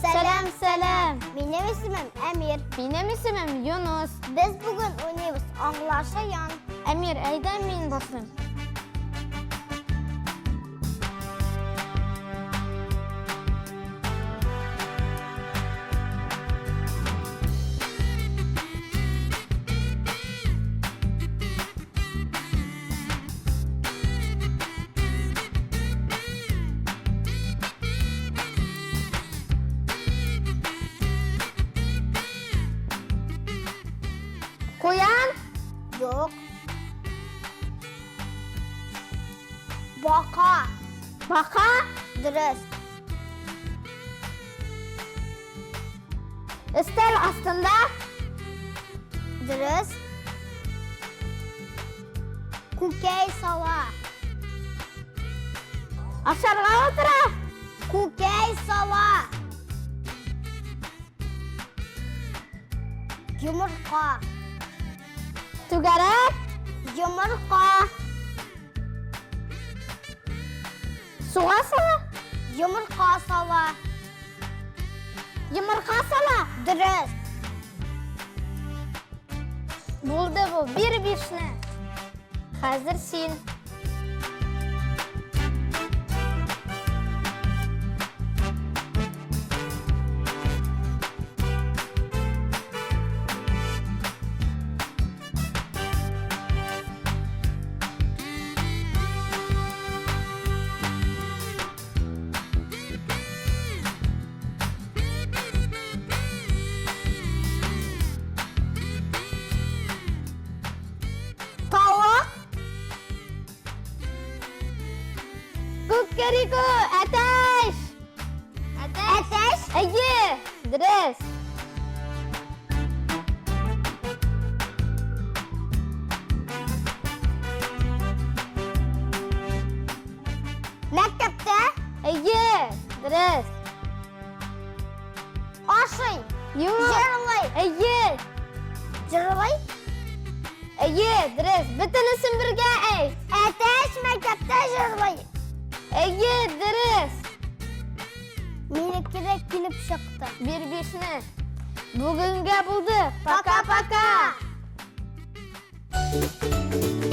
Сәлам, сәлам. Минем исемем Әмир. Минем исемем Юнус. Без бүген уйныйбыз Аңлашыян. Әмир, әйдә мин башлыйм. Куян? Юк. Бака. Бака? Дөрес. Өстәл астында? Дөрес. Күкәй сала. Ашарга утыра? Күкәй сала. Йомырка. Түгәрәк? Йомырка. Суга сала? Йомырка сала. Йомырка сала? Дөрес. Булды бу, бир бишне. Хәзер син. Тавык. Кукареку, әтәч! Әтәч. Әйе, дөрес. Мәктәптә Әйе, дөрес. ашый. Юк. Җырлый. Әйе, Җырлый. әйе, дөрес. Бөтенесен бергә әйт. Әтәч мәктәптә җырлый. Әйе, дөрес. Минеке дә килеп чыкты. Бир бишне. Бүгенгә булды. Пока-пока. Пока.